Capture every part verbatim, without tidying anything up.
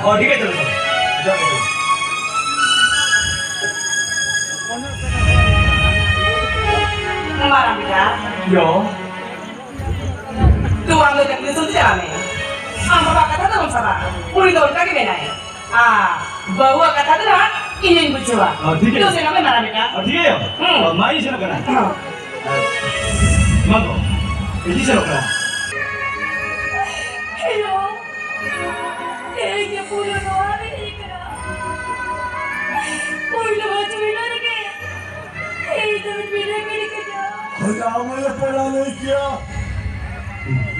ᱚ, ᱴᱷᱤᱠ ᱜᱮᱭᱟ, ᱪᱚᱞᱚ, ᱪᱚᱞᱚ᱾ ᱡᱚᱦᱟᱨ ᱜᱮ᱾ ᱢᱟᱨᱟᱝ ᱵᱮᱴᱟ᱾ ᱭᱚ᱾ ᱛᱚ, ᱟᱢ ᱫᱚ ᱡᱟᱹᱯᱤᱫ ᱫᱤᱥᱚᱢ ᱛᱮ ᱪᱟᱞᱟᱜ ᱢᱮ᱾ ᱟᱢ ᱵᱟᱵᱟ ᱠᱟᱛᱷᱟ ᱫᱚ ᱟᱞᱚᱢ ᱥᱟᱵᱟ᱾ ᱩᱱᱤ ᱫᱚ ᱚᱱᱠᱟ ᱜᱮ ᱢᱮᱱᱟᱭ᱾ ᱟᱨ ᱵᱟᱹᱦᱩᱣᱟᱜ ᱠᱟᱛᱷᱟ ᱫᱚ ᱱᱟᱦᱟᱜ ᱤᱧᱤᱧ ᱵᱩᱡᱷᱟᱹᱣᱟ᱾ ᱚ, ᱴᱷᱤᱠ ᱜᱮᱭᱟ᱾ ᱛᱚ, ᱥᱮᱱᱚᱜ ᱢᱮ, ᱢᱟᱨᱟᱝ ᱵᱮᱴᱟ᱾ ᱚ, ᱴᱷᱤᱠ ᱜᱮᱭᱟ᱾ ᱦᱩᱸ᱾ ᱚ, ᱢᱟ, ᱤᱧ ᱥᱮᱱᱚᱜ ᱠᱟᱱᱟ᱾ ᱦᱩᱸ᱾ ᱢᱟ ᱜᱚ, ᱤᱧ ᱥᱮᱱᱚᱜ ᱠᱟᱱᱟ᱾ ᱦᱮᱞᱳ᱾ ᱛᱮᱦᱮᱧ ᱜᱮ ᱯᱩᱭᱞᱩ ᱱᱚᱣᱟ ᱨᱮ ᱦᱮᱡ ᱠᱟᱱᱟ᱾ ᱯᱩᱭᱞᱩ ᱵᱷᱚᱡᱽ ᱢᱮᱞᱟ ᱨᱮᱜᱮ ᱤᱧ ᱫᱚ ᱵᱤᱱᱟᱹ ᱢᱮᱱ ᱠᱟᱫᱟ᱾ ᱦᱳᱭ, ᱟᱢ ᱦᱚᱸ ᱯᱮᱲᱟ ᱞᱟᱹᱭ ᱠᱮᱭᱟ᱾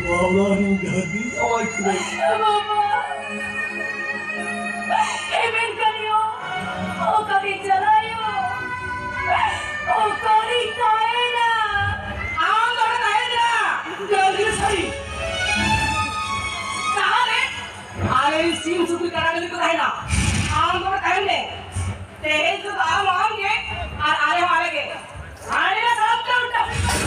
ᱵᱟᱵᱟ ᱱᱩᱭ ᱫᱷᱟᱹᱵᱤᱡ ᱟᱣᱟᱡ ᱠᱮᱫᱟᱭ᱾ ᱵᱟᱵᱟ, ᱮ ᱢᱮᱱᱠᱷᱟᱱ ᱭᱳ, ᱚᱠᱟᱨᱮ ᱪᱟᱞᱟᱜ ᱭᱳ? ᱚᱠᱟᱨᱮᱧ ᱛᱟᱦᱮᱱᱟ? ᱟᱢ ᱫᱚ ᱛᱟᱦᱮᱱᱟ ᱰᱟᱹᱝᱨᱤ ᱥᱟᱹᱨᱤ᱾ ᱛᱟᱦᱞᱮ ᱟᱞᱮ ᱥᱤᱢ ᱥᱩᱠᱨᱤ ᱠᱟᱰᱟ ᱰᱟᱹᱝᱨᱤ ᱠᱚ ᱛᱟᱦᱮᱱᱟ᱾ ᱟᱢ ᱫᱚ ᱛᱟᱦᱮᱱ ᱢᱮ᱾ ᱛᱮᱦᱮᱧ ᱠᱷᱚᱱ ᱫᱚ ᱟᱢ ᱟᱢ ᱜᱮ ᱟᱨ ᱟᱞᱮ ᱦᱚᱸ ᱟᱞᱮ ᱜᱮ᱾ ᱦᱟᱸᱰᱮ ᱱᱟ ᱥᱟᱞᱟᱜ ᱠᱟᱹᱢᱤ ᱠᱟᱹᱢᱤ᱾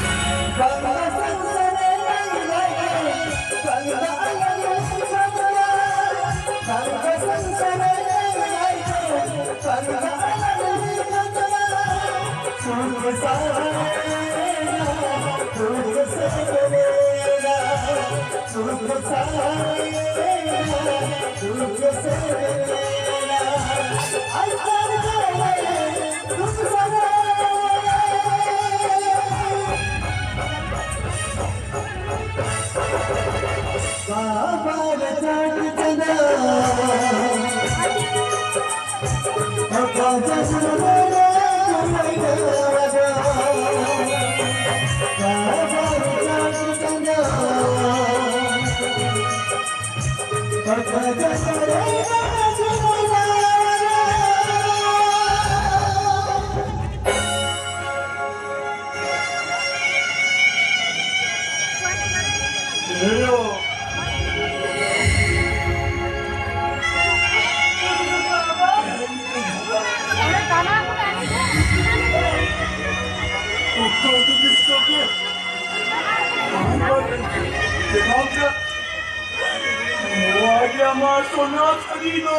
ᱟᱢᱟᱜ ᱥᱚᱱᱟ ᱛᱷᱟᱹᱨᱤ ᱫᱚ᱾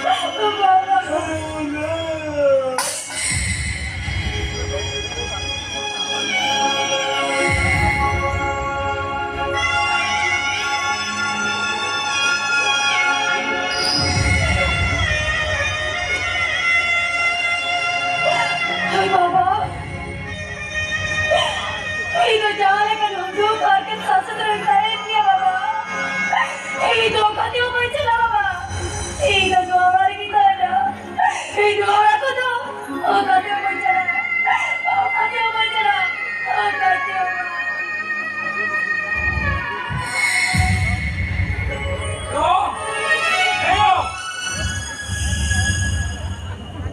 ᱵᱟᱵᱟ᱾ ᱦᱮᱸ, ᱞᱟᱹᱭ᱾ ᱦᱮᱸ, ᱵᱟᱵᱟ᱾ ᱤᱧ ᱫᱚ ᱡᱟᱦᱟᱸ ᱞᱮᱠᱟᱱ ᱦᱩᱰᱩᱨ ᱟᱨ ᱥᱟᱥᱮᱛ ᱨᱮᱧ ᱛᱟᱦᱮᱸ ᱠᱮᱭᱟ, ᱵᱟᱵᱟ᱾ ᱤᱧ ᱫᱚ ᱚᱠᱟ ᱛᱮᱦᱚᱸ ᱵᱟᱹᱧ ᱪᱟᱞᱟᱜᱼᱟ, ᱵᱟᱵᱟ᱾ ᱤᱧ ᱫᱚ ᱱᱚᱣᱟ ᱚᱲᱟᱜ ᱨᱮᱜᱮᱧ ᱛᱟᱦᱮᱱᱟ᱾ ᱤᱧ ᱫᱚ ᱚᱲᱟᱜ ᱠᱚᱫᱚ ᱚᱠᱟ ᱛᱮᱦᱚᱸ ᱵᱟᱹᱧ ᱪᱟᱞᱟᱜᱼᱟ᱾ ᱚᱠᱟ ᱛᱮᱦᱚᱸ ᱵᱟᱹᱧ ᱪᱟᱞᱟᱜᱼᱟ᱾ ᱚᱠᱟ ᱛᱮᱦᱚᱸ ᱵᱟᱝ᱾ ᱦᱮᱞᱳ! ᱦᱮᱞᱳ!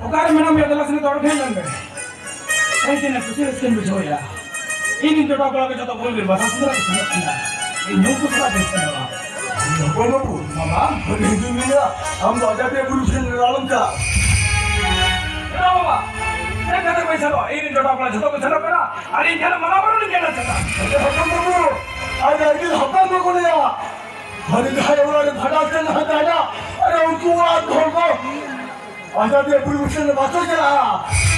ᱚᱠᱟᱨᱮ ᱢᱮᱱᱟᱢ ᱭᱟ? ᱫᱮᱞᱟ ᱥᱮ ᱱᱤᱛᱚᱜ ᱚᱰᱚᱠ ᱦᱮᱡ ᱞᱮᱱ ᱢᱮ᱾ ᱤᱧ ᱛᱤᱱᱟᱹᱜ ᱠᱩᱥᱤ ᱨᱟᱹᱥᱠᱟᱹᱧ ᱵᱩᱡᱷᱟᱹᱣᱮᱫᱼᱟ᱾ ᱤᱧ ᱨᱮᱱ ᱡᱚᱴᱟᱣ ᱠᱚᱲᱟ ᱠᱚ ᱡᱚᱛᱚ ᱵᱚᱞ ᱵᱤᱨ ᱵᱟᱥᱟ ᱥᱮᱸᱫᱽᱨᱟ ᱠᱚ ᱥᱮᱱᱚᱜ ᱠᱟᱱᱟ᱾ ᱤᱧ ᱧᱩ ᱠᱚ ᱥᱟᱞᱟᱜ ᱤᱧ ᱥᱮᱱᱚᱜᱼᱟ᱾ ᱦᱚᱯᱚᱱ ᱵᱟᱹᱵᱩ, ᱢᱟᱢᱟ, ᱩᱱᱤ ᱫᱚ ᱢᱮᱱᱟ, ᱟᱢ ᱫᱚ ᱟᱡᱟᱫᱤᱭᱟᱹ ᱵᱩᱨᱩ ᱥᱮᱱ ᱟᱞᱚᱢ ᱪᱟᱞᱟᱜ᱾ ᱪᱮᱫᱟᱜ ᱵᱟᱵᱟ? ᱪᱮᱫ ᱠᱷᱟᱹᱛᱤᱨ ᱵᱟᱹᱧ ᱥᱮᱱᱚᱜᱼᱟ? ᱤᱧ ᱨᱮᱱ ᱡᱚᱴᱟᱣ ᱠᱚᱲᱟ ᱡᱚᱛᱚ ᱠᱚ ᱥᱮᱱᱚᱜ ᱠᱟᱱᱟ ᱟᱨ ᱤᱧ ᱴᱷᱮᱱ ᱢᱟᱱᱟ ᱵᱟᱨᱚᱱ ᱤᱧ ᱠᱟᱱᱟ ᱪᱮᱫᱟᱜ? ᱦᱚᱯᱚᱱ ᱵᱟᱹᱵᱩ, ᱟᱡ ᱟᱹᱰᱤ ᱦᱚᱯᱚᱱ ᱵᱟᱹᱵᱩ ᱞᱟᱹᱭᱟ᱾ ᱦᱟᱹᱱᱤ ᱡᱟᱦᱟᱸᱭ ᱚᱲᱟᱜ ᱨᱮ ᱵᱷᱟᱰᱟᱱ ᱥᱮᱱ ᱞᱟᱦᱟ ᱛᱟᱦᱮᱱᱟ, ᱟᱨ ᱩᱱᱠᱩ ᱚᱲᱟᱜ ᱦᱚᱲ ᱠᱚ ᱟᱡᱟᱫᱤᱭᱟᱹ ᱵᱩᱨᱩ ᱥᱮᱱ ᱵᱟᱠᱚ ᱪᱟᱞᱟᱜᱼᱟ᱾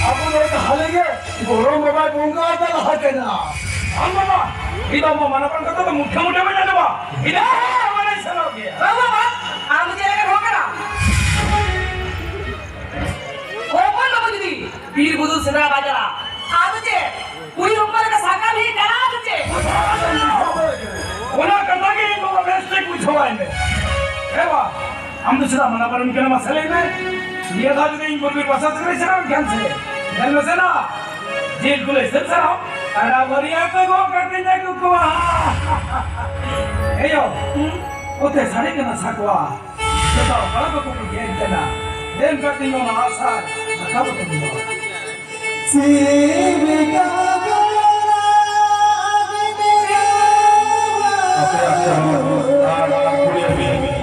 ᱟᱵᱚ ᱫᱚ ᱛᱟᱦᱞᱮ ᱜᱮ ᱜᱚᱨᱚᱢ ᱵᱟᱵᱟᱭ ᱵᱚᱸᱜᱟ ᱟᱛᱟ ᱞᱟᱦᱟ ᱠᱟᱱᱟ᱾ ᱟᱢ ᱵᱟᱵᱟ, ᱤᱧ ᱫᱚ ᱟᱢ ᱢᱟᱱᱟ ᱵᱟᱨᱚᱱ ᱠᱟᱛᱷᱟ ᱫᱚ ᱢᱩᱴᱷᱟᱹ ᱢᱩᱴᱷᱟᱹ ᱵᱟᱹᱧ ᱟᱸᱡᱚᱢᱟ᱾ ᱤᱧ ᱫᱚ ᱦᱮᱸ, ᱦᱮᱸ, ᱢᱟᱱᱮ ᱥᱮᱱᱚᱜ ᱜᱮᱭᱟ᱾ ᱵᱟᱝ ᱵᱟᱵᱟ, ᱟᱢ ᱫᱚ ᱪᱮᱫ ᱞᱮᱠᱟᱱ ᱦᱚᱲ ᱠᱟᱱᱟᱢ? ᱦᱚᱯᱚᱱ ᱵᱟᱹᱵᱩ ᱡᱩᱫᱤ ᱵᱤᱨ ᱵᱩᱨᱩ ᱥᱮᱸᱫᱽᱨᱟ ᱵᱟᱭ ᱪᱟᱞᱟᱜᱼᱟ, ᱟᱫᱚ ᱪᱮᱫ? ᱠᱩᱲᱤ ᱦᱚᱯᱚᱱ ᱞᱮᱠᱟ ᱥᱟᱠᱟᱢ ᱦᱮᱡ ᱠᱟᱱᱟ, ᱟᱫᱚ ᱪᱮᱫ? ᱚᱱᱟ ᱠᱟᱛᱷᱟ ᱜᱮ ᱤᱧ ᱵᱟᱵᱟ ᱵᱮᱥ ᱴᱷᱤᱠ ᱵᱩᱡᱷᱟᱹᱣᱟᱭ ᱢᱮ᱾ ᱦᱮᱸ ᱵᱟ, ᱟᱢ ᱫᱚ ᱪᱮᱫᱟᱜ ᱢᱟᱱᱟ ᱵᱟᱨᱚᱱ ᱠᱟᱱᱟ, ᱢᱟᱥᱮ ᱞᱟᱹᱭ ᱢᱮ? ᱱᱤᱭᱟᱹ ᱫᱷᱟᱣ ᱡᱩᱫᱤ ᱤᱧ ᱵᱚᱞ ᱵᱤᱨ ᱵᱟᱥᱟ ᱥᱮᱫ ᱨᱮ ᱪᱟᱞᱟᱣ ᱮᱱ ᱠᱷᱟᱱ ᱥᱮ, ᱧᱮᱞ ᱢᱮᱥᱮ ᱱᱟ, ᱡᱤᱞ ᱠᱚᱞᱮ ᱤᱥᱤᱱ ᱥᱟᱨᱟᱣ, ᱠᱟᱰᱟ ᱵᱟᱹᱨᱭᱟ ᱠᱚ ᱜᱚᱜ ᱠᱟᱛᱮᱧ ᱟᱹᱜᱩ ᱠᱚᱣᱟ᱾ ᱮᱭᱳ, ᱚᱛᱮ ᱥᱟᱰᱮ ᱠᱟᱱᱟ ᱥᱟᱠᱣᱟ᱾ ᱡᱚᱛᱚ ᱦᱚᱲ ᱠᱚᱠᱚ ᱜᱮᱫ ᱠᱟᱱᱟ᱾ ᱫᱮᱱ ᱠᱟᱹᱴᱤᱡ ᱢᱟᱢᱟ ᱟᱥᱟᱨ ᱫᱟᱠᱟ ᱵᱚ ᱛᱩᱞᱩᱡᱟ᱾ ᱟᱯᱮ ᱟᱯᱮ ᱦᱚᱸ ᱟᱨ ᱟᱨ ᱠᱩᱲᱤ ᱦᱚᱯᱚᱱ᱾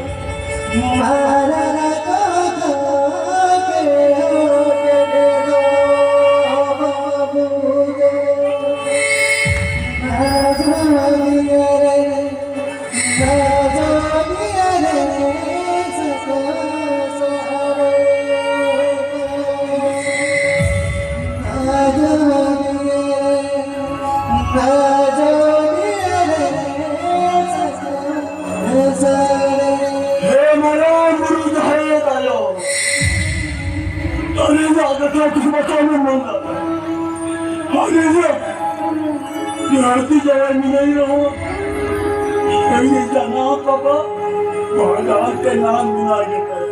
ᱤᱧᱟᱜ ᱠᱟᱛᱷᱟ ᱛᱮ ᱵᱟᱠᱚ ᱟᱸᱡᱚᱢ ᱢᱟ᱾ ᱟᱨ ᱤᱧᱟᱜ ᱫᱷᱟᱹᱨᱛᱤ ᱡᱟᱭᱜᱟ ᱢᱮᱱᱟᱹᱧ ᱨᱮᱦᱚᱸ, ᱤᱧ ᱡᱟᱱᱟᱢ ᱵᱟᱵᱟ ᱵᱟᱦᱟ ᱰᱟᱦᱟᱨ ᱛᱮ ᱱᱟᱢ ᱢᱮᱱᱟᱭ ᱜᱮᱛᱟᱭᱟ᱾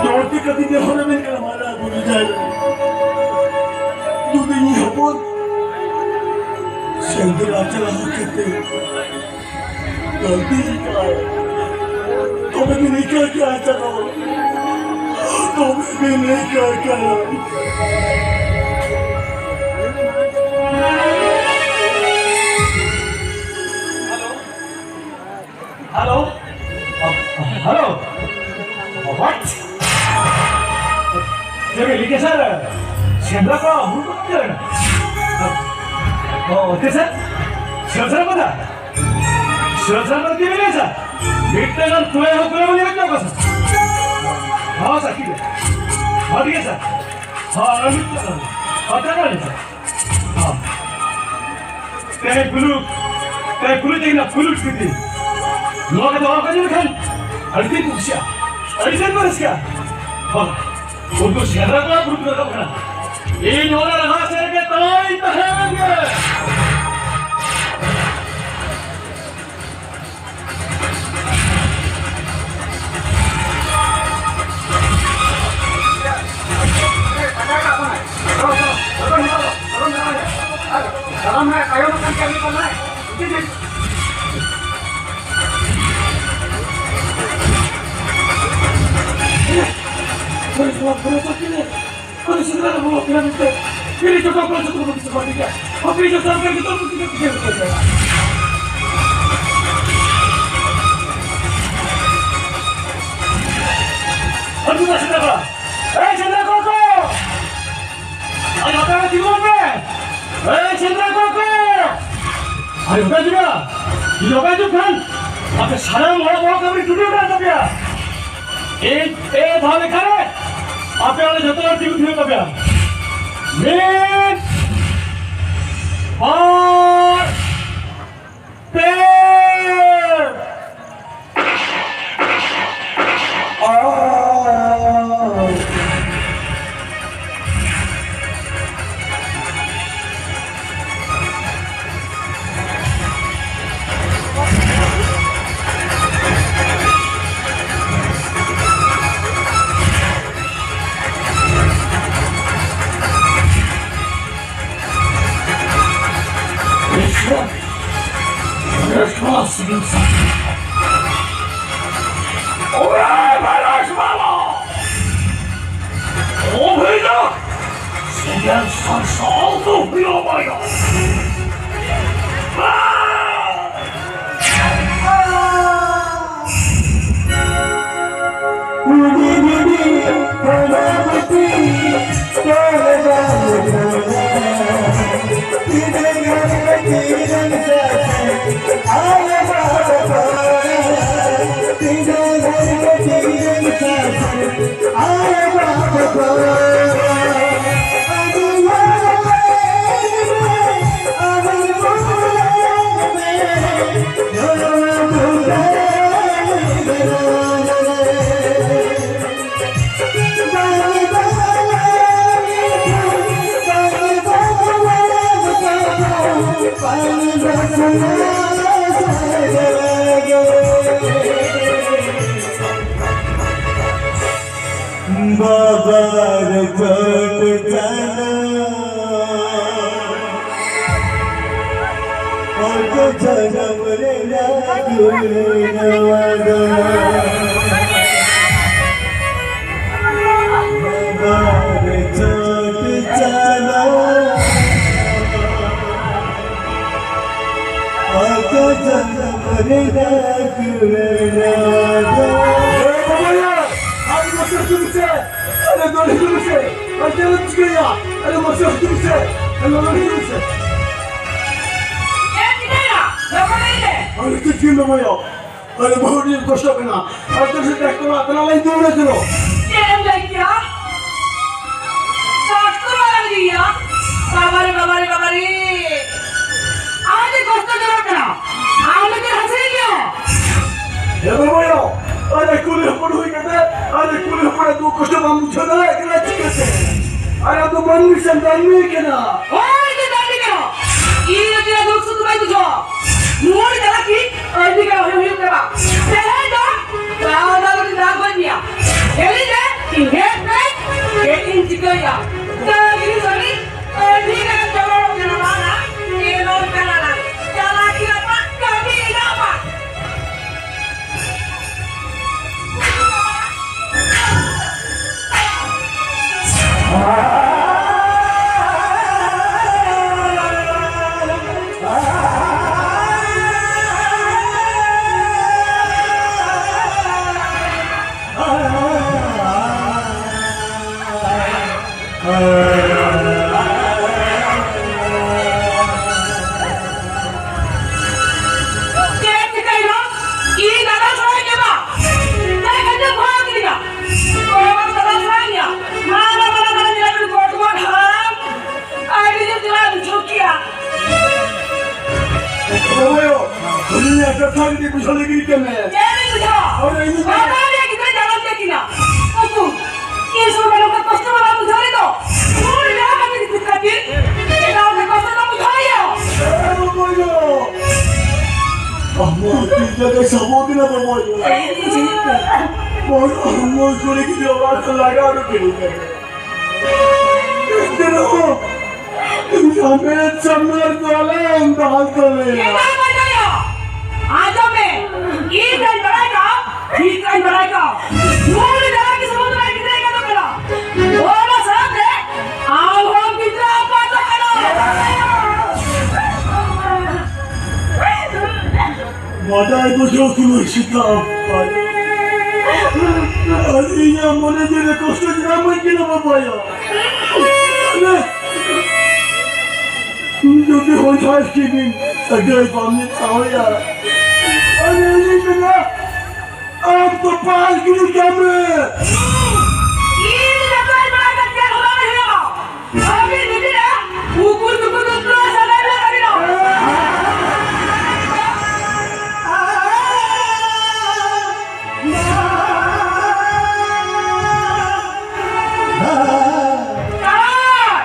ᱡᱚᱨ ᱛᱮ ᱠᱟᱹᱴᱤᱡ ᱱᱮᱦᱚᱨ ᱢᱮᱱ ᱠᱟᱱᱟ, ᱢᱟᱨᱟᱝ ᱵᱩᱨᱩ ᱡᱟᱦᱮᱨ ᱟᱭᱳ, ᱡᱩᱫᱤ ᱤᱧ ᱦᱚᱯᱚᱱ ᱥᱮᱸᱫᱽᱨᱟ ᱪᱟᱞᱟᱣ ᱠᱟᱛᱮ ᱜᱟᱹᱞᱛᱤ ᱠᱟᱜᱼᱟ, ᱛᱚᱵᱮ ᱵᱤᱱ ᱤᱠᱟᱹ ᱠᱮᱜᱼᱟ ᱪᱟᱸᱫᱚ, ᱛᱚᱵᱮ ᱵᱤᱱ ᱤᱠᱟᱹ ᱠᱮᱜᱼᱟ᱾ Hello, hello, what? ᱪᱮᱫ ᱵᱤᱱ ᱞᱟᱹᱭ ᱠᱮᱫᱟ ᱥᱟᱨ? ᱥᱮᱸᱫᱽᱨᱟ ᱠᱚ ᱵᱩᱨᱩ ᱠᱚ ᱪᱮᱫ? ᱚ, ᱪᱮᱫ ᱥᱟᱨ? ᱥᱮᱸᱫᱽᱨᱟ ᱠᱚ ᱫᱟ? ᱥᱮᱸᱫᱽᱨᱟ ᱠᱚ ᱪᱮᱫ ᱵᱤᱱ ᱞᱟᱹᱭ ᱥᱟᱨ? ᱢᱤᱫᱴᱟᱝ ᱜᱟᱱ ᱠᱩᱲᱟᱹᱭ ᱦᱚᱸ ᱠᱩᱲᱟᱹᱭ ᱵᱟᱹᱱᱩᱜ ᱠᱚᱣᱟ ᱥᱟᱨ᱾ ᱦᱚᱸ ᱥᱟᱨ, ᱴᱷᱤᱠ ᱜᱮᱭᱟ᱾ ᱦᱚᱸ, ᱴᱷᱤᱠ ᱜᱮᱭᱟ ᱥᱟᱨ᱾ ᱦᱚᱸ, ᱟᱨ ᱢᱤᱫᱴᱟᱝ ᱜᱟᱱ᱾ ᱦᱚᱸ, ᱴᱷᱤᱠ ᱜᱮᱭᱟ ᱥᱟᱨ᱾ ᱦᱚᱸ᱾ ᱛᱮᱦᱮᱧ ᱯᱩᱞᱩᱥ, ᱛᱮᱦᱮᱧ ᱯᱩᱞᱩᱥ ᱛᱮᱦᱮᱧ ᱯᱩᱞᱩᱥ ᱛᱤᱛᱤ᱾ ᱱᱚᱣᱟ ᱠᱟᱛᱷᱟ ᱵᱟᱢ ᱟᱸᱡᱚᱢ ᱞᱮᱠᱷᱟᱱ ᱟᱹᱰᱤ ᱛᱮᱫ ᱠᱚ ᱠᱩᱥᱤᱜᱼᱟ, ᱟᱹᱰᱤ ᱛᱮᱫ ᱠᱚ ᱨᱟᱹᱥᱠᱟᱹᱜᱼᱟ᱾ ᱵᱟᱝ, ᱩᱱᱠᱩ ᱥᱮᱸᱫᱽᱨᱟ ᱠᱚ ᱵᱩᱨᱩ ᱠᱚ ᱨᱟᱠᱟᱵ ᱠᱟᱱᱟ᱾ ᱤᱧ ᱚᱱᱟ ᱨᱟᱦᱟ ᱥᱮᱫ ᱨᱮᱜᱮ ᱛᱟᱦᱮᱸᱧ ᱛᱟᱦᱮᱸ ᱞᱮᱱ ᱜᱮ᱾ ᱟᱫᱚ ᱥᱮᱸᱫᱽᱨᱟ ᱨᱮ ᱵᱚᱞᱚ ᱠᱟᱱᱟ ᱢᱮᱱᱛᱮ ᱵᱤᱨᱤ ᱡᱚᱴᱟᱣ ᱠᱚᱲᱟ ᱡᱚᱛᱚ ᱠᱚ ᱵᱤᱥ ᱵᱟᱹᱲᱛᱤ ᱜᱮᱭᱟ᱾ ᱟᱯᱮ ᱡᱚᱛᱚ ᱦᱚᱲ ᱡᱚᱛᱚ ᱠᱚ ᱵᱤᱥ ᱵᱟᱹᱲᱛᱤ ᱜᱮᱭᱟ᱾ ᱟᱹᱰᱤ ᱢᱚᱡᱽ ᱥᱮᱸᱫᱽᱨᱟ ᱠᱚᱲᱟ᱾ ᱮᱭ ᱥᱮᱸᱫᱽᱨᱟ ᱠᱚᱲᱟ ᱠᱚ! ᱟᱨ ᱚᱠᱟ ᱨᱮ ᱛᱤᱸᱜᱩ ᱢᱮ! ᱮᱭ ᱥᱮᱸᱫᱽᱨᱟ ᱠᱚᱲᱟ ᱠᱚ! ᱟᱨ ᱚᱠᱟ ᱡᱩᱜᱟ? ᱡᱩᱫᱤ ᱚᱠᱟ ᱡᱩᱜ ᱠᱷᱟᱱ, ᱟᱯᱮ ᱥᱟᱱᱟᱢ ᱦᱚᱲ ᱵᱚᱦᱚᱜ ᱠᱟᱹᱢᱤ ᱴᱩᱴᱤ ᱩᱛᱟᱹᱨ ᱛᱟᱯᱮᱭᱟ᱾ ᱮᱭ ᱯᱮ ᱫᱷᱟᱣ ᱞᱮᱠᱷᱟᱱ ᱨᱮ ᱟᱯᱮ ᱚᱸᱰᱮ ᱡᱚᱛᱚ ᱦᱚᱲ ᱛᱤᱸᱜᱩ ᱛᱷᱤᱨ ᱛᱟᱯᱮᱭᱟ᱾ ᱢᱤᱫ, ᱵᱟᱨ, ᱯᱮ᱾ ᱟᱨ ᱥᱟᱶ ᱫᱚ ᱦᱩᱭᱩᱜ ᱢᱟᱭᱟ᱾ ᱵᱟᱵᱟ ᱨᱮ ᱪᱚᱴ ᱪᱟᱸᱫᱚ, ᱚᱠᱚᱭ ᱡᱚᱱᱚᱢ ᱨᱮᱱᱟᱜ ᱜᱩᱱᱟᱹᱣᱟ ᱫᱚ᱾ ᱵᱟᱵᱟ ᱨᱮ ᱪᱚᱴ ᱪᱟᱸᱫᱚ, ᱚᱠᱚᱭ ᱡᱚᱱᱚᱢ ᱨᱮᱱᱟᱜ ᱜᱩᱱᱟᱹᱣᱟ ᱫᱚ᱾ ᱮ ᱵᱟᱵᱟᱭᱟ, ᱟᱨ ᱢᱟᱥᱮ ᱦᱤᱡᱩᱜ ᱢᱮᱥᱮ᱾ ᱟᱨᱮ ᱫᱟᱹᱲ ᱦᱤᱡᱩᱜ ᱢᱮᱥᱮ᱾ ᱟᱨ ᱪᱮᱫ ᱮᱢ ᱪᱤᱠᱟᱹᱭᱟ? ᱟᱨᱮ ᱢᱟᱥᱮ ᱦᱤᱡᱩᱜ ᱢᱮᱥᱮ᱾ ᱟᱨᱮ ᱞᱚᱜᱚᱱ ᱦᱤᱡᱩᱜ ᱢᱮᱥᱮ᱾ ᱪᱮᱫ ᱪᱤᱠᱟᱹᱭᱟ? ᱞᱚᱜᱚᱱ ᱦᱮᱡ ᱢᱮ᱾ ᱟᱨᱮ ᱪᱮᱫ ᱪᱤᱠᱟᱹᱭᱟ ᱵᱟᱵᱟᱭᱟ? ᱟᱨᱮ ᱵᱟᱹᱦᱩ ᱟᱹᱰᱤ ᱠᱚᱥᱴᱚᱜ ᱠᱟᱱᱟ᱾ ᱟᱨ ᱪᱮᱫ ᱥᱮ ᱰᱟᱠᱛᱚᱨ ᱚᱲᱟᱜ ᱛᱟᱞᱟ ᱞᱟᱹᱭ ᱫᱩᱣᱟᱹᱨ ᱠᱟᱱᱟ᱾ ᱪᱮᱫ ᱮᱢ ᱞᱟᱹᱭ ᱠᱮᱫᱟ? ᱰᱟᱠᱛᱚᱨ ᱚᱲᱟᱜ ᱞᱟᱹᱭ ᱠᱮᱫᱟ? ᱵᱟᱵᱟᱨᱮ, ᱵᱟᱵᱟᱨᱮ, ᱵᱟᱵᱟᱨᱮ᱾ ᱟᱨ ᱟᱹᱰᱤ ᱠᱚᱥᱴᱚ ᱡᱚᱱᱚᱜ ᱠᱟᱱᱟ᱾ ᱟᱢ ᱞᱮᱠᱟ ᱦᱟᱹᱥᱩᱭᱮᱫ ᱢᱮᱭᱟ᱾ ᱦᱮ ᱵᱟᱵᱟᱭᱟ, ᱟᱨᱮ ᱠᱩᱲᱤ ᱦᱚᱯᱚᱱ ᱦᱩᱭ ᱠᱟᱛᱮ, ᱟᱨᱮ ᱠᱩᱲᱤ ᱦᱚᱯᱚᱱᱟᱜ ᱫᱩᱠ ᱠᱚᱥᱴᱚ ᱵᱟᱢ ᱵᱩᱡᱷᱟᱹᱣ ᱫᱟᱲᱮᱭᱟᱜ ᱠᱟᱱᱟ ᱪᱤᱠᱟᱹᱛᱮ? ᱟᱨ ᱟᱢ ᱫᱚ ᱢᱟᱹᱱᱢᱤ ᱥᱮᱢ ᱫᱟᱹᱱᱢᱤ ᱠᱟᱱᱟ᱾ ᱦᱳᱭ, ᱤᱧ ᱫᱚ ᱫᱟᱹᱱᱢᱤ ᱠᱟᱱᱟ᱾ ᱤᱧ ᱫᱚ ᱪᱮᱫ ᱫᱩᱠ ᱥᱩᱠ ᱵᱟᱹᱧ ᱵᱩᱡᱷᱟᱹᱣᱟ᱾ ᱢᱩᱨ ᱪᱟᱞᱟᱜ ᱠᱤ ᱟᱹᱰᱤ ᱜᱟᱱ ᱦᱩᱭᱩᱜ, ᱦᱩᱭᱩᱜ ᱛᱟᱢᱟ᱾ ᱛᱮᱦᱮᱧ ᱫᱚ ᱫᱟᱜ ᱫᱟᱜ ᱫᱟᱜ ᱜᱚᱡ ᱢᱮᱭᱟ᱾ ᱦᱮᱞᱤ ᱨᱮ ᱤᱧ ᱦᱮᱡ ᱠᱟᱛᱮ ᱪᱮᱫ ᱤᱧ ᱪᱤᱠᱟᱹᱭᱟ? ᱫᱟᱹᱱᱢᱤ ᱥᱟᱹᱨᱤ ᱟᱹᱰᱤ ᱜᱟᱱ ᱡᱚᱢᱟᱲᱚᱜ ᱠᱟᱱᱟ ᱵᱟᱝᱟ? ᱮᱢᱚᱱ ᱠᱟᱱᱟ ᱞᱟᱝ᱾ ᱪᱟᱞᱟᱜ ᱜᱮ ᱟᱯᱟ ᱠᱟᱹᱢᱤ ᱮᱫᱟ ᱵᱟᱝ? ᱥᱟᱵᱚ ᱠᱟᱱᱟ ᱵᱟᱵᱟ᱾ ᱵᱚᱲ ᱦᱚᱲᱢᱚ ᱠᱚᱨᱮ ᱜᱮ ᱚᱲᱟᱜ ᱠᱚ ᱞᱟᱜᱟᱣ ᱨᱮ ᱠᱟᱹᱢᱤ ᱠᱟᱱᱟ᱾ ᱮᱱᱛᱮ ᱨᱮᱦᱚᱸ ᱤᱧ ᱟᱢᱮᱫ ᱥᱟᱢᱱᱟ ᱨᱮᱫᱚ ᱟᱞᱚᱢ ᱫᱟᱞ ᱛᱟᱞᱮᱭᱟ᱾ ᱮᱱᱟᱝ ᱵᱟᱰᱟᱭᱟ᱾ ᱟᱸᱡᱚᱢ ᱢᱮ, ᱤᱧ ᱫᱚᱧ ᱵᱟᱲᱟᱭ ᱠᱟᱜᱼᱟ, ᱴᱷᱤᱠ ᱫᱚᱧ ᱵᱟᱲᱟᱭ ᱠᱟᱜᱼᱟ᱾ ᱱᱩᱭ ᱫᱟᱨᱟ ᱠᱤ ᱥᱩᱢᱩᱝ ᱫᱚ ᱜᱤᱫᱽᱨᱟᱹ ᱮᱸᱜᱟᱛᱚᱜ ᱠᱟᱱᱟ᱾ ᱚᱱᱟ ᱥᱟᱶᱛᱮ ᱟᱢ ᱦᱚᱸ ᱜᱤᱫᱽᱨᱟᱹ ᱟᱯᱟᱛᱚᱜ ᱠᱟᱱᱟ᱾ ᱵᱟᱰᱟᱭ ᱵᱩᱡᱷᱟᱹᱣ ᱛᱩᱞᱩᱡ ᱥᱮᱛᱟ ᱟᱯᱟᱛ᱾ ᱟᱨ ᱤᱧᱟᱹᱜ ᱢᱚᱱᱮ ᱡᱤᱣᱤ ᱨᱮ ᱠᱚᱥᱴᱚ ᱪᱮᱫᱟᱜ ᱮᱢ ᱟᱹᱭᱠᱟᱹᱣᱟ ᱵᱟᱵᱟᱭᱟ? ᱡᱩᱫᱤ ᱦᱚᱸ ᱡᱟᱦᱟᱸᱭ ᱠᱤᱱᱤᱧ ᱥᱟᱹᱜᱟᱹᱭ ᱵᱟᱢ ᱢᱮᱛᱟᱣᱟᱭᱟ, ᱟᱨ ᱩᱱᱤ ᱢᱮᱱᱟ, ᱟᱢ ᱫᱚ ᱯᱟᱞ ᱜᱤᱰᱤ ᱠᱟᱜ ᱢᱮ᱾ ᱤᱧ ᱫᱚ ᱡᱚᱛᱚᱧ ᱵᱟᱲᱟᱭ ᱠᱟᱱ ᱜᱮᱭᱟ, ᱦᱚᱞᱟ ᱨᱮ ᱦᱩᱭᱩᱜᱼᱟ᱾ ᱟᱹᱵᱤᱱ ᱵᱷᱤᱛᱤᱨ ᱨᱮ ᱩᱠᱩᱨ ᱫᱩᱠᱩᱨ ᱫᱩᱠᱩᱨ ᱥᱟᱱᱟᱭ ᱢᱮ ᱟᱹᱵᱤᱱ ᱦᱚᱸ᱾ ᱪᱟᱞᱟᱜ!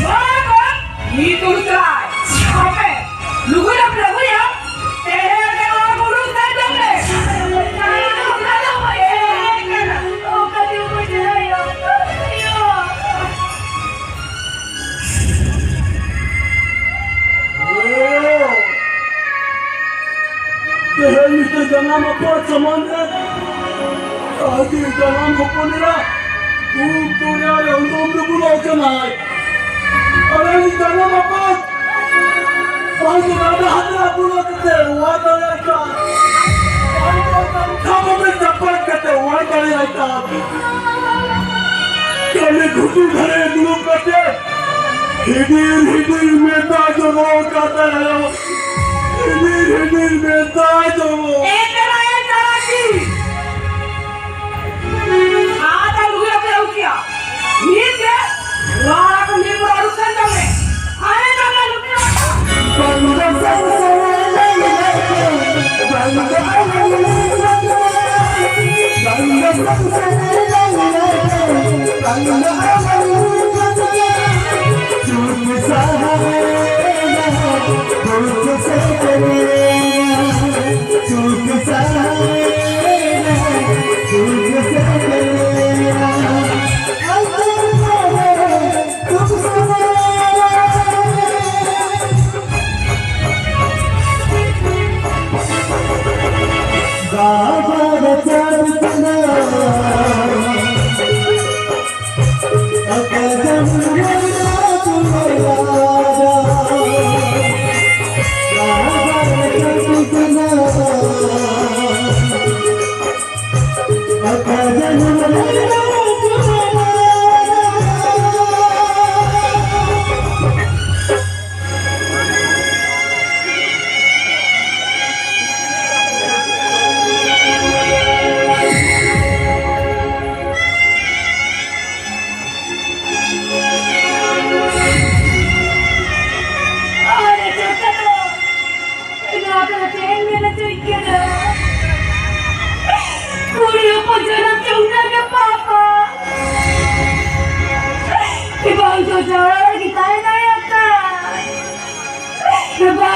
ᱪᱟᱞᱟᱜ ᱠᱚ! ᱱᱤᱛ ᱩᱛᱟᱹᱨ! ᱟᱯᱮ! ᱞᱩᱜᱩᱭ ᱟᱯᱮ, ᱞᱩᱜᱩᱭ ᱟᱯᱮ! ᱛᱮᱦᱮᱧ ᱜᱮ ᱱᱚᱣᱟ ᱵᱩᱨᱩ ᱥᱮᱫ ᱡᱚᱢ ᱞᱮ! ᱛᱮᱦᱮᱧ ᱢᱤᱫᱴᱮᱱ ᱡᱟᱱᱟᱢ ᱟᱯᱟᱛ ᱥᱟᱢᱟᱝ ᱨᱮ ᱟᱡ ᱡᱟᱱᱟᱢ ᱦᱚᱯᱚᱱ ᱮᱨᱟ ᱩᱵ ᱫᱚᱨᱭᱟ ᱨᱮ ᱩᱱᱩᱢ ᱰᱩᱵᱩᱞᱚᱜ ᱠᱟᱱᱟᱭ᱾ ᱟᱨ ᱩᱱᱤ ᱡᱟᱱᱟᱢ ᱟᱯᱟᱛ ᱵᱟᱝ ᱫᱚ ᱜᱟᱰᱟ ᱦᱟᱛᱨᱟ ᱵᱚᱞᱚ ᱠᱟᱛᱮ ᱚᱣᱟᱨ ᱫᱟᱲᱮᱭᱟᱭ ᱠᱟᱱ, ᱵᱟᱝ ᱫᱚ ᱠᱟᱱᱛᱷᱟ ᱵᱟᱵᱮᱨ ᱪᱟᱯᱟᱫ ᱠᱟᱛᱮ ᱚᱣᱟᱨ ᱫᱟᱲᱮᱭᱟᱭ ᱠᱟᱱ᱾ ᱠᱟᱹᱞᱤ ᱜᱷᱩᱴᱩ ᱫᱷᱟᱨᱮ ᱫᱩᱲᱩᱵ ᱠᱟᱛᱮ ᱦᱤᱰᱤᱨ ᱦᱤᱰᱤᱨ ᱢᱮᱫ ᱫᱟᱜ ᱡᱚᱨᱚ ᱠᱟᱛᱮ ᱦᱤᱰᱤᱨ ᱦᱤᱰᱤᱨ ᱢᱮᱫ ᱫᱟᱜ ᱡᱚᱨᱚ᱾ ᱮ ᱠᱟᱱᱟ, ᱮ ᱠᱟᱱᱟ ᱠᱤ? ᱟᱫᱚ ᱞᱩᱜᱩᱭ ᱟᱯᱮ ᱟᱹᱜᱩ ᱠᱮᱭᱟ᱾ ᱱᱤᱛ ᱜᱮ ᱱᱚᱣᱟ ᱠᱚ ᱢᱤᱫ ᱵᱚᱲ ᱟᱹᱨᱩᱵ ᱠᱟᱱ ᱛᱟᱢᱮ᱾ ᱟᱨᱮ ᱡᱟᱸᱜᱟ ᱞᱩᱜᱩᱭ ᱟᱯᱮ᱾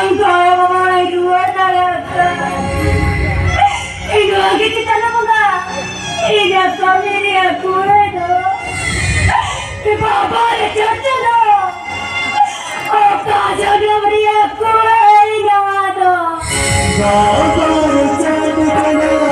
ᱤᱧ ᱫᱚ ᱵᱟᱵᱟᱭ ᱨᱩᱣᱟᱹᱲ ᱫᱟᱲᱮᱭᱟᱜ ᱠᱟᱱᱟ᱾ ᱤᱧ ᱱᱚᱣᱟ ᱜᱮ ᱪᱮᱛᱟᱱ ᱵᱚᱸᱜᱟ, ᱤᱧᱟᱜ ᱠᱟᱹᱢᱤ ᱨᱮᱭᱟᱜ ᱠᱩᱲᱟᱹᱭ ᱫᱚ ᱵᱟᱵᱟ ᱨᱮ ᱪᱟᱪᱞᱟᱣ᱾ ᱚᱠᱟ ᱡᱚᱱᱚᱢ ᱨᱮᱭᱟᱜ ᱠᱩᱲᱟᱹᱭ ᱱᱚᱣᱟ ᱫᱚ? ᱵᱟᱵᱟ ᱨᱮ ᱪᱟᱪᱞᱟᱣ᱾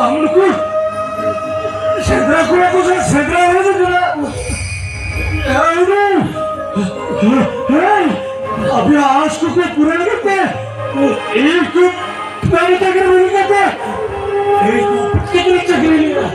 ᱟᱢ ᱱᱩᱠᱩ ᱥᱮᱸᱫᱽᱨᱟ ᱠᱚᱲᱟ ᱠᱚ ᱥᱟᱶ ᱥᱮᱸᱫᱽᱨᱟ ᱦᱩᱭ ᱠᱟᱱᱟ᱾ ᱟᱯᱮᱭᱟᱜ ᱟᱸᱥ ᱠᱚᱠᱚ ᱯᱩᱨᱟᱹᱣ ᱞᱟᱹᱜᱤᱫ ᱛᱮ ᱤᱧ ᱠᱚ ᱠᱟᱹᱢᱤ ᱪᱟᱹᱠᱨᱤ ᱦᱩᱭ ᱠᱟᱛᱮ ᱤᱧ ᱠᱚ ᱪᱟᱹᱠᱨᱤ ᱪᱟᱹᱠᱨᱤ ᱪᱟᱹᱠᱨᱤ ᱦᱩᱭᱩᱜᱼᱟ᱾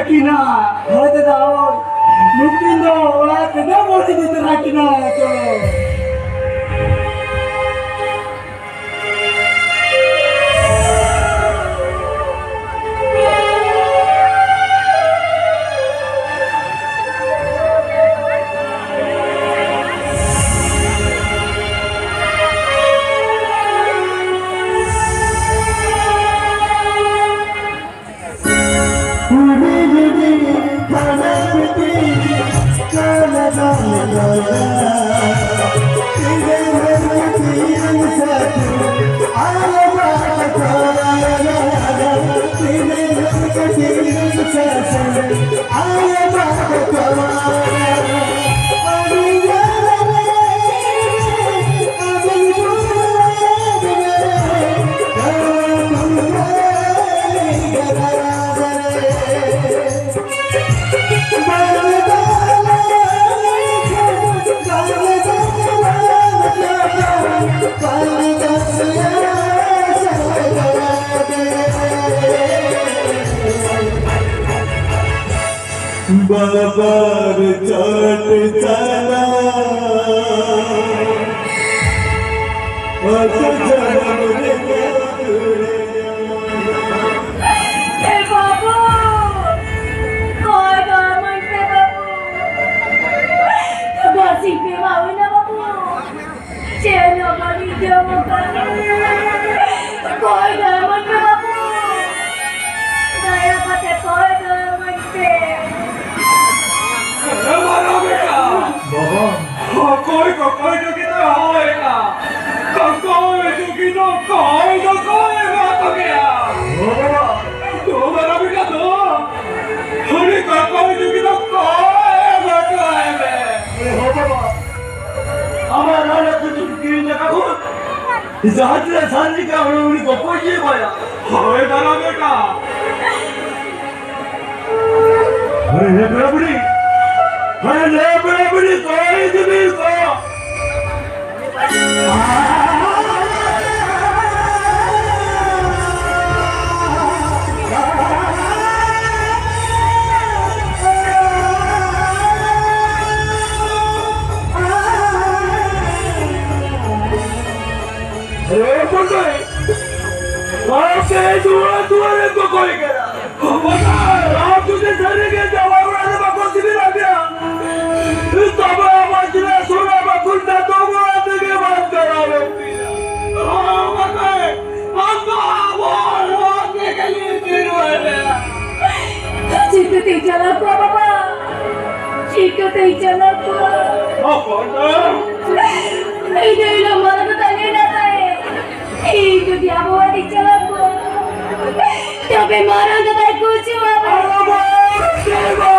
ᱠᱤᱱᱟ᱾ ᱦᱳᱭ ᱫᱟᱫᱟ, ᱦᱳᱭ᱾ ᱱᱩᱠᱤᱱ ᱫᱚ ᱚᱲᱟᱜ ᱛᱮᱫᱚ ᱵᱟᱹᱧ ᱤᱫᱤ ᱛᱚᱨᱟ ᱠᱤᱱᱟ, ᱪᱚᱞᱚ᱾ ᱵᱟᱵᱟᱨ ᱪᱟᱴ ᱪᱟᱞᱟ ᱟᱹᱛᱩ ᱡᱟᱱᱟᱢ ᱨᱮ ᱮ ᱵᱟᱹᱵᱩ, ᱠᱚᱭ ᱫᱚ ᱤᱢᱟᱹᱧ ᱯᱮ ᱵᱟᱹᱵᱩ᱾ ᱵᱟᱹᱥᱤ ᱯᱮ ᱮᱢᱟᱣᱟᱹᱧᱟ ᱵᱟᱹᱵᱩ᱾ ᱪᱮᱫ ᱦᱚᱸ ᱵᱟᱹᱞᱤᱧ ᱡᱚᱢ ᱟᱠᱟᱫ᱾ ᱠᱚᱭ ᱫᱚ ᱤᱢᱟᱹᱧ ᱯᱮ ᱵᱟᱹᱵᱩ᱾ ᱫᱟᱭᱟ ᱠᱟᱛᱮ ᱠᱚᱭ ᱫᱚ ᱤᱢᱟᱹᱧ ᱯᱮ᱾ ᱮ ᱢᱟᱨᱟᱝ ᱵᱮᱴᱟ! ᱵᱟᱵᱟ᱾ ᱚᱠᱚᱭ ᱠᱚ ᱠᱚᱭ ᱫᱚ ᱠᱤᱱ ᱦᱚᱦᱚᱭᱮᱫᱼᱟ? ᱚᱠᱚᱭ ᱫᱚ ᱠᱤᱱ ᱠᱚᱭ ᱫᱚ ᱠᱚᱭ ᱮᱢᱟ ᱠᱚ ᱜᱮᱭᱟ? ᱵᱟᱵᱟ᱾ ᱫᱩ ᱢᱟᱨᱟᱝ ᱵᱮᱴᱟ ᱫᱩ᱾ ᱩᱱᱤ ᱠᱚ ᱠᱚᱭ ᱫᱚ ᱠᱤᱱ ᱠᱚᱭ ᱮᱢᱟ ᱠᱚ ᱢᱮ᱾ ᱦᱳᱭ ᱵᱟᱵᱟ᱾ ᱟᱢᱟᱜ ᱨᱟᱱ ᱟᱹᱜᱩ ᱫᱚ ᱠᱤᱨᱤᱧ ᱞᱮᱠᱟ ᱠᱚ ᱡᱟᱦᱟᱸ ᱛᱤᱱᱟᱹᱜ ᱥᱟᱱ ᱞᱮᱠᱟ ᱦᱚᱲ ᱩᱱᱤ ᱜᱚᱯᱚᱡ ᱜᱮ ᱵᱟᱭᱟ᱾ ᱦᱳᱭ ᱫᱟᱫᱟ ᱵᱮᱴᱟ᱾ ᱦᱳᱭ ᱞᱮ ᱵᱮᱲᱟ ᱵᱩᱰᱷᱤ᱾ ᱦᱳᱭ ᱞᱮ ᱵᱮᱲᱟ ᱵᱩᱰᱷᱤ, ᱠᱚᱭ ᱫᱮᱵᱤ ᱠᱚ᱾ ᱫᱩᱣᱟᱹᱨ ᱫᱩᱣᱟᱹᱨ ᱨᱮ ᱠᱚ ᱠᱚᱭ ᱠᱟᱱᱟ᱾ ᱟᱢ ᱡᱩᱫᱤ ᱥᱟᱹᱨᱤ ᱜᱮ ᱡᱟᱶᱟᱭ ᱚᱲᱟᱜ ᱨᱮ ᱵᱟᱠᱚ ᱥᱤᱵᱤᱞ ᱟᱠᱟᱫᱟ, ᱛᱚᱵᱮ ᱟᱢᱟᱜ ᱪᱮᱫᱟᱜ ᱥᱚᱱᱟ ᱵᱟᱠᱷᱳᱞ ᱫᱟᱜ ᱫᱚ ᱚᱲᱟᱜ ᱛᱮᱜᱮ ᱵᱟᱝ ᱪᱟᱞᱟᱣ ᱞᱟᱹᱠᱛᱤᱭᱟ᱾ ᱟᱢ ᱫᱚ ᱟᱵᱚ ᱦᱚᱲ ᱛᱮᱜᱮ ᱞᱮ ᱨᱩᱣᱟᱹᱲᱟ᱾ ᱪᱤᱠᱟᱹᱛᱮᱧ ᱪᱟᱞᱟᱣ ᱠᱚᱣᱟ ᱵᱟᱵᱟ? ᱪᱤᱠᱟᱹᱛᱮᱧ ᱪᱟᱞᱟᱣ ᱠᱚᱣᱟ? ᱦᱚᱯᱚᱱ ᱫᱚ᱾ ᱤᱧ ᱫᱚ ᱤᱧ ᱫᱚ ᱢᱟᱨᱟᱝ ᱫᱚ ᱛᱟᱞᱮ ᱱᱟᱛᱟᱭ᱾ ᱤᱧ ᱡᱩᱫᱤ ᱟᱵᱚ ᱚᱲᱟᱜ ᱤᱧ ᱪᱟᱞᱟᱣ ᱠᱚᱜᱼᱟ, ᱛᱚᱵᱮ ᱢᱟᱨᱟᱝ ᱫᱟᱫᱟᱭ ᱜᱩᱡᱩᱜᱼᱟ᱾ ᱟᱞᱚ ᱵᱚᱱ ᱪᱟᱞᱟᱜᱼᱟ᱾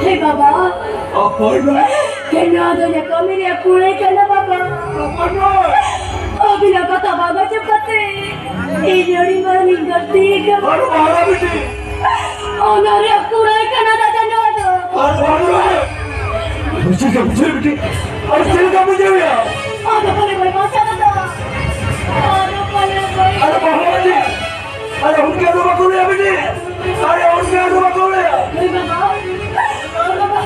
ᱦᱮ ᱵᱟᱵᱟ, ᱚᱠᱚᱭ ᱵᱟ? ᱦᱮ, ᱱᱚᱣᱟ ᱫᱚ ᱤᱧᱟᱹᱜ ᱠᱟᱹᱢᱤ ᱨᱮᱭᱟᱜ ᱠᱩᱲᱟᱹᱭ ᱠᱟᱱᱟ ᱵᱟᱵᱟ᱾ ᱚᱠᱚᱭ ᱵᱟ? ᱟᱹᱵᱤᱱᱟᱜ ᱠᱟᱛᱷᱟ ᱵᱟᱝ ᱟᱸᱡᱚᱢ ᱠᱟᱛᱮ ᱤᱧ ᱟᱹᱰᱤ ᱢᱟᱨᱟᱝ ᱤᱧ ᱜᱟᱹᱞᱛᱤ ᱟᱠᱟᱫᱟ᱾ ᱟᱨ ᱵᱟᱵᱟ ᱵᱤᱴᱤ, ᱚᱱᱟ ᱨᱮᱭᱟᱜ ᱠᱩᱲᱟᱹᱭ ᱠᱟᱱᱟ ᱫᱟᱫᱟ ᱱᱚᱣᱟ ᱫᱚ᱾ ᱟᱨ ᱵᱟᱵᱟ, ᱵᱩᱡᱷᱟᱹᱣ ᱠᱮᱫᱟ, ᱵᱩᱡᱷᱟᱹᱣ ᱵᱤᱴᱤ᱾ ᱟᱨ ᱪᱮᱫ ᱞᱮᱠᱟ ᱵᱩᱡᱷᱟᱹᱣ ᱮᱭᱟ? ᱟᱫᱚ ᱯᱟᱞᱮ ᱵᱟᱭ ᱵᱟᱧᱪᱟᱣ ᱫᱟᱫᱟ᱾ ᱟᱫᱚ ᱯᱟᱞᱮ ᱵᱟᱭ ᱟᱨ ᱵᱟᱵᱟ ᱵᱤᱴᱤ, ᱟᱨ ᱩᱱᱠᱩ ᱫᱚ ᱵᱟᱠᱚ ᱞᱟᱹᱭᱟ ᱵᱤᱴᱤ᱾ ᱟᱨ ᱩᱱᱠᱩ ᱫᱚ ᱵᱟᱠᱚ ᱞᱟᱹᱭᱟ᱾ ᱵᱟᱵᱟ, ᱵᱟᱵᱟ,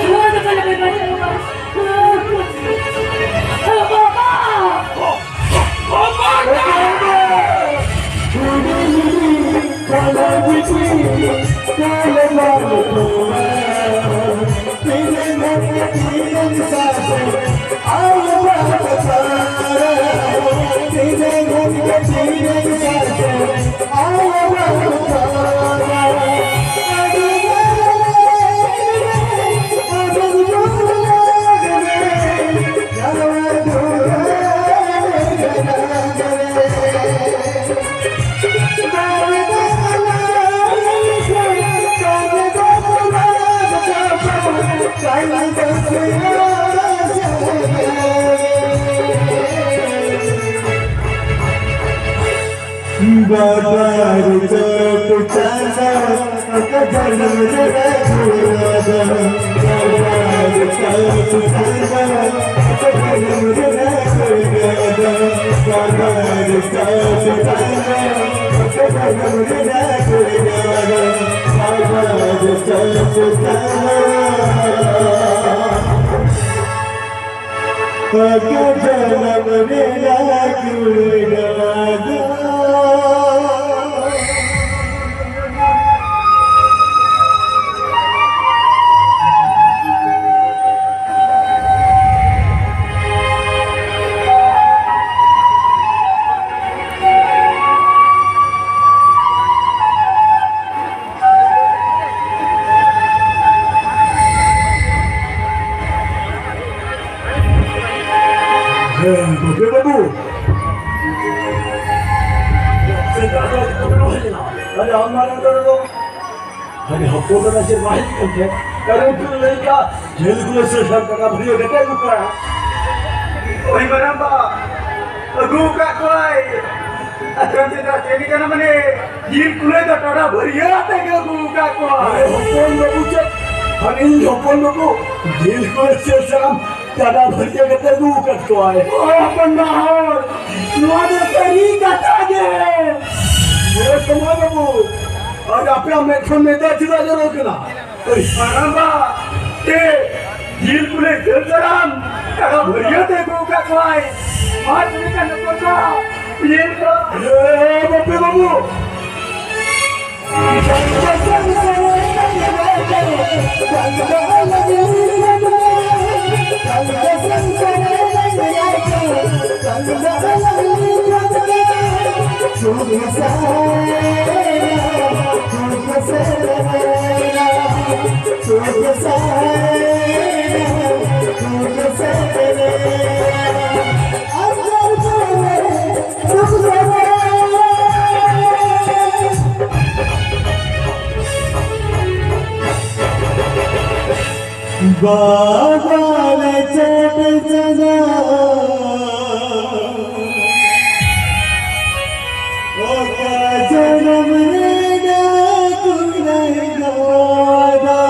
ᱱᱚᱣᱟ ᱫᱚ ᱯᱟᱞᱮ ᱵᱟᱭ ᱵᱟᱧᱪᱟᱣ ᱫᱟᱫᱟ᱾ ᱵᱟᱵᱟ! ᱵᱟᱵᱟ ᱨᱩᱯᱟᱹ ᱪᱟᱸᱫᱟ ᱚᱠᱟ ᱡᱟᱱᱟᱢ ᱨᱮ ᱵᱟᱵᱟ ᱨᱩᱯᱟᱹ ᱪᱟᱸᱫᱟ ᱚᱠᱟ ᱡᱟᱱᱟᱢ ᱨᱮ ᱵᱟᱵᱟ ᱨᱩᱯᱟᱹ ᱪᱟᱸᱫᱟ ᱚᱠᱟ ᱡᱟᱱᱟᱢ ᱨᱮ ᱵᱟᱵᱟ ᱨᱩᱯᱟᱹ ᱪᱟᱸᱫᱟ ᱚᱠᱟ ᱡᱟᱱᱟᱢ ᱨᱮ ᱠᱩᱲᱤ ᱡᱟᱶᱟᱭ ᱟᱨᱮ ᱦᱚᱯᱚᱱ ᱫᱟᱫᱟ ᱪᱮᱫ ᱵᱟᱭ ᱦᱮᱡ ᱠᱟᱱ ᱛᱮ? ᱟᱨᱮ ᱩᱱᱠᱩ ᱞᱟᱹᱭ ᱠᱟᱜ, ᱡᱮᱞ ᱠᱚᱞᱮ ᱥᱮ ᱥᱟᱱ ᱴᱟᱠᱟ ᱵᱷᱟᱹᱨᱭᱟᱹ ᱠᱟᱛᱮ ᱟᱹᱜᱩ ᱠᱚᱣᱟ᱾ ᱳᱭ ᱢᱟᱨᱟᱝᱵᱟ, ᱟᱹᱜᱩ ᱟᱠᱟᱫ ᱠᱚᱣᱟᱭ᱾ ᱟᱫᱚ ᱪᱮᱫ ᱫᱚ ᱪᱮᱫ ᱠᱟᱱᱟ ᱢᱟᱱᱮ, ᱡᱤᱞ ᱠᱚᱞᱮ ᱫᱚ ᱴᱚᱰᱟ ᱵᱷᱟᱹᱨᱭᱟᱹ ᱟᱛᱮ ᱜᱮ ᱟᱹᱜᱩ ᱟᱠᱟᱫ ᱠᱚᱣᱟ᱾ ᱟᱨᱮ ᱦᱚᱯᱚᱱ ᱵᱟᱹᱵᱩ ᱪᱮᱫ? ᱟᱨ ᱤᱧ ᱦᱚᱯᱚᱱ ᱵᱟᱹᱵᱩ, ᱡᱮᱞ ᱠᱚᱞᱮ ᱥᱮ ᱥᱟᱱᱟᱢ ᱴᱟᱰᱟ ᱵᱷᱟᱹᱨᱭᱟᱹ ᱠᱟᱛᱮ ᱟᱹᱜᱩ ᱟᱠᱟᱫ ᱠᱚᱣᱟᱭ᱾ ᱳ ᱦᱚᱯᱚᱱ ᱵᱟ ᱦᱚᱲ, ᱱᱚᱣᱟ ᱫᱚ ᱥᱟᱹᱨᱤ ᱠᱟᱛᱷᱟ ᱜᱮ᱾ ᱦᱮᱸ ᱥᱚᱢᱟᱭ ᱵᱟᱹᱵᱩ, ᱟᱨ ᱟᱯᱮᱭᱟᱜ ᱢᱮᱫ ᱠᱷᱚᱱ ᱢᱮᱫ ᱫᱟᱜ ᱪᱮᱫᱟᱜ ᱡᱚᱨᱚᱜ ᱠᱟᱱᱟ? ᱳᱭ ᱢᱟᱨᱟᱝᱵᱟ, ᱛᱮ ᱡᱤᱞ ᱠᱚᱞᱮ ᱡᱷᱟᱹᱞ ᱫᱟᱨᱟᱢ ᱴᱟᱰᱟ ᱵᱷᱟᱹᱨᱭᱟᱹ ᱛᱮ ᱟᱹᱜᱩ ᱟᱠᱟᱫ ᱠᱚᱣᱟᱭ᱾ ᱢᱟ ᱛᱚᱵᱮ ᱠᱷᱟᱱ ᱱᱚᱠᱚ ᱫᱚ ᱡᱤᱞ ᱫᱚ᱾ ᱮ ᱵᱟᱯᱮ ᱵᱟᱹᱵᱩ, ᱵᱟᱵᱟ ᱞᱮ ᱪᱮᱫ ᱪᱮᱫᱟ, ᱚᱠᱟ ᱡᱚᱱᱚᱢ ᱨᱮ ᱰᱟᱠᱩ ᱞᱮ ᱜᱟᱰᱟ᱾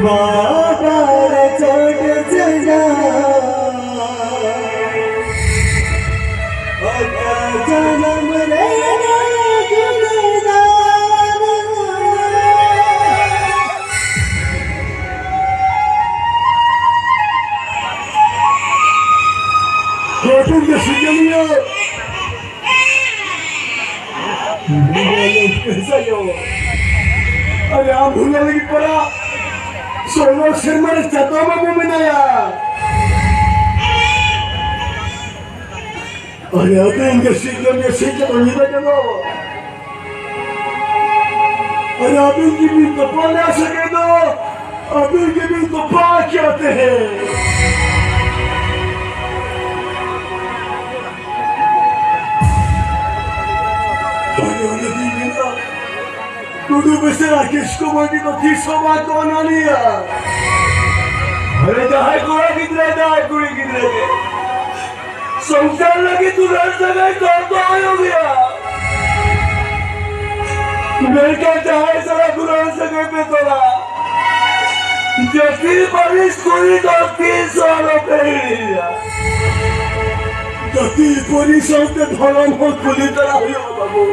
ᱵᱟᱵᱟ ᱞᱮ ᱪᱮᱫ ᱪᱮᱫᱟ, ᱚᱠᱟ ᱡᱚᱱᱚᱢ ᱨᱮ ᱰᱟᱠᱩ ᱞᱮ ᱜᱟᱰᱟ᱾ ᱦᱟᱹᱴᱤᱧ ᱫᱚ ᱥᱤᱸᱜᱟᱹᱲᱤᱭᱟᱹ᱾ ᱟᱨᱮ ᱟᱢ ᱵᱷᱩᱞᱟ ᱞᱟᱹᱜᱤᱫ ᱯᱟᱨᱟ ᱥᱚᱨᱱᱚ ᱥᱮᱨᱢᱟ ᱨᱮ ᱪᱟᱛᱚᱢ ᱟᱵᱚ ᱢᱮᱱᱟᱭᱟ᱾ ᱟᱨᱮ ᱟᱹᱵᱤᱱ ᱜᱮ ᱥᱤᱨᱡᱚᱱᱤᱭᱟᱹ ᱥᱤᱨᱡᱚᱱ ᱧᱤᱫᱟᱹ ᱪᱟᱸᱫᱚ᱾ ᱟᱨᱮ ᱟᱹᱵᱤᱱ ᱜᱮᱵᱤᱱ ᱛᱚᱯᱟ ᱞᱮᱭᱟ ᱥᱟᱹᱜᱟᱹᱭ ᱫᱚ, ᱟᱹᱵᱤᱱ ᱜᱮᱵᱤᱱ ᱛᱚᱯᱟ ᱠᱮᱭᱟ ᱛᱮᱦᱮᱧ᱾ ᱚᱱᱟᱛᱤᱧ ᱢᱮᱱᱟ, ᱴᱩᱰᱩ ᱵᱮᱥᱨᱟ ᱠᱤᱥᱠᱩ ᱢᱟᱹᱡᱷᱤ ᱫᱚ ᱛᱤᱥ ᱦᱚᱸ ᱵᱟᱝ ᱠᱚ ᱚᱱᱟᱱᱤᱭᱟ᱾ ᱟᱨᱮ, ᱡᱟᱦᱟᱸᱭ ᱠᱚᱲᱟ ᱜᱤᱫᱽᱨᱟᱹ, ᱡᱟᱦᱟᱸᱭ ᱠᱩᱲᱤ ᱜᱤᱫᱽᱨᱟᱹ ᱜᱮ ᱥᱚᱝᱥᱟᱨ ᱞᱟᱹᱜᱤᱫ ᱫᱩᱞᱟᱹᱲ ᱥᱟᱹᱜᱟᱹᱭ ᱛᱚᱞ ᱫᱚ ᱦᱩᱭᱩᱜ ᱜᱮᱭᱟ, ᱢᱮᱱᱠᱷᱟᱱ ᱡᱟᱦᱟᱸᱭ ᱥᱟᱞᱟᱜ ᱫᱩᱞᱟᱹᱲ ᱥᱟᱹᱜᱟᱹᱭ ᱯᱮ ᱛᱚᱞᱟ, ᱡᱟᱹᱛᱤ ᱯᱟᱹᱨᱤᱥ ᱠᱩᱲᱤ ᱫᱚ ᱛᱤᱥ ᱦᱚᱸ ᱟᱞᱚ ᱯᱮ ᱦᱤᱲᱤᱧᱟ᱾ ᱡᱟᱹᱛᱤ ᱯᱟᱹᱨᱤᱥ ᱥᱟᱶᱛᱮ ᱫᱷᱚᱨᱚᱢ ᱦᱚᱸ ᱠᱩᱞᱤ ᱛᱟᱨᱟ ᱦᱩᱭᱩᱜᱼᱟ ᱵᱟᱹᱵᱩ᱾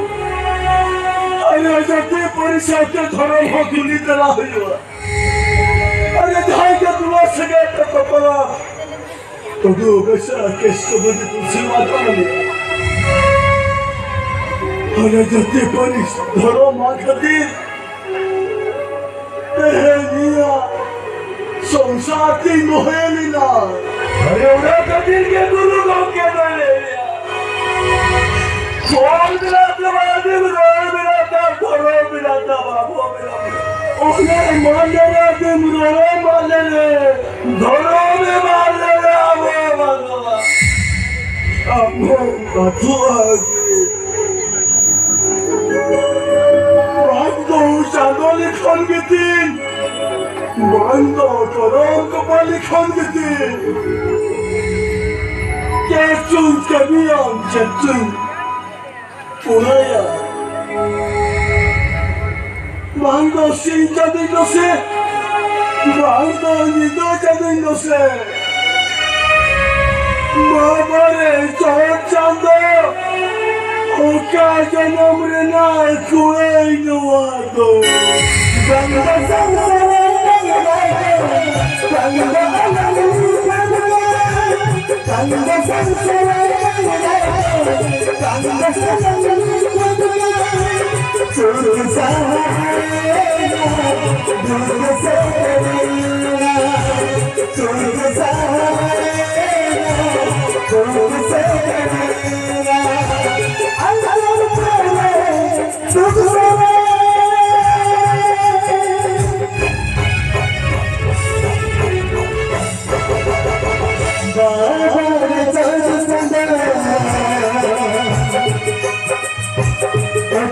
ᱟᱨᱮ, ᱡᱟᱹᱛᱤ ᱯᱟᱹᱨᱤᱥ ᱥᱟᱶᱛᱮ ᱫᱷᱚᱨᱚᱢ ᱦᱚᱸ ᱠᱩᱞᱤ ᱛᱟᱨᱟ ᱦᱩᱭᱩᱜᱼᱟ᱾ ᱟᱨᱮ, ᱡᱟᱦᱟᱸᱭ ᱜᱮ ᱱᱚᱣᱟ ᱥᱟᱹᱜᱟᱹᱭ ᱯᱮ ᱛᱚᱯᱚᱞᱟ, ᱛᱚᱵᱩ ᱵᱮᱥᱨᱟ ᱠᱮᱥ ᱠᱚ ᱵᱟᱹᱜᱤ ᱠᱚ ᱥᱮᱵᱟ ᱛᱟᱦᱚᱞᱮ᱾ ᱟᱨᱮ, ᱡᱟᱹᱛᱤ ᱯᱟᱹᱨᱤᱥ ᱫᱷᱚᱨᱚᱢ ᱢᱟ ᱠᱷᱟᱹᱛᱤᱨ ᱛᱮᱦᱮᱧ ᱤᱧᱟᱹᱜ ᱥᱚᱝᱥᱟᱨ ᱛᱤᱧ ᱵᱚᱦᱮᱞ ᱮᱱᱟ᱾ ᱟᱨᱮ, ᱚᱱᱟ ᱠᱷᱟᱹᱛᱤᱨ ᱜᱮ ᱜᱩᱨᱩ ᱜᱚᱢᱠᱮ ᱫᱚᱭ ᱞᱟᱹᱭ ᱞᱮᱭᱟ, ᱯᱷᱚᱞ ᱢᱮᱱᱟᱜ ᱛᱟᱢᱟ, ᱟᱹᱰᱤᱢ ᱨᱚᱲ ᱢᱮᱱᱟᱜ ᱛᱟᱢ, ᱫᱷᱚᱨᱚᱢ ᱢᱮᱱᱟᱜ ᱛᱟᱢᱟ, ᱟᱵᱚ ᱢᱮᱱᱟᱜ ᱛᱟᱢᱟ᱾ ᱚᱱᱮ ᱢᱟᱱᱮ ᱟᱹᱰᱤᱢ ᱨᱚᱲ ᱢᱟᱱᱮ ᱫᱷᱚᱨᱚᱢ ᱮ ᱢᱟᱱᱮ ᱟᱵᱚ ᱢᱟᱱᱚᱣᱟ᱾ ᱟᱵᱚ ᱵᱟᱹᱪᱩᱜᱼᱟ ᱜᱮ᱾ ᱵᱟᱝ ᱫᱚ ᱪᱟᱸᱫᱚ ᱞᱮᱠᱷᱟᱱ ᱜᱮᱛᱤᱧ, ᱵᱟᱝ ᱫᱚ ᱫᱷᱚᱨᱚᱢ ᱠᱚᱯᱟ ᱞᱮᱠᱷᱟᱱ ᱜᱮᱛᱤᱧ᱾ ᱪᱮᱫ ᱪᱚᱧ ᱠᱟᱹᱢᱤᱭᱟ, ᱪᱮᱫ ᱪᱚᱧ ᱯᱩᱨᱟᱹᱭᱟ᱾ ᱵᱟᱝ ᱫᱚ ᱥᱤᱧ ᱪᱟᱸᱫᱚᱧ ᱫᱚᱥᱮ, ᱵᱟᱝ ᱫᱚ ᱧᱤᱫᱟᱹ ᱪᱟᱸᱫᱚᱧ ᱫᱚᱥᱮ᱾ ᱵᱟᱵᱟ ᱨᱮ ᱪᱚᱴ ᱪᱟᱸᱫᱚ, ᱚᱠᱟ ᱡᱚᱱᱚᱢ ᱨᱮᱱᱟᱜ ᱠᱩᱲᱟᱹᱭ ᱱᱚᱣᱟ ᱫᱚ? ᱵᱟᱝ ᱫᱚ ᱥᱚᱝᱥᱟᱨ ᱨᱮ ᱵᱟᱝ ᱫᱚ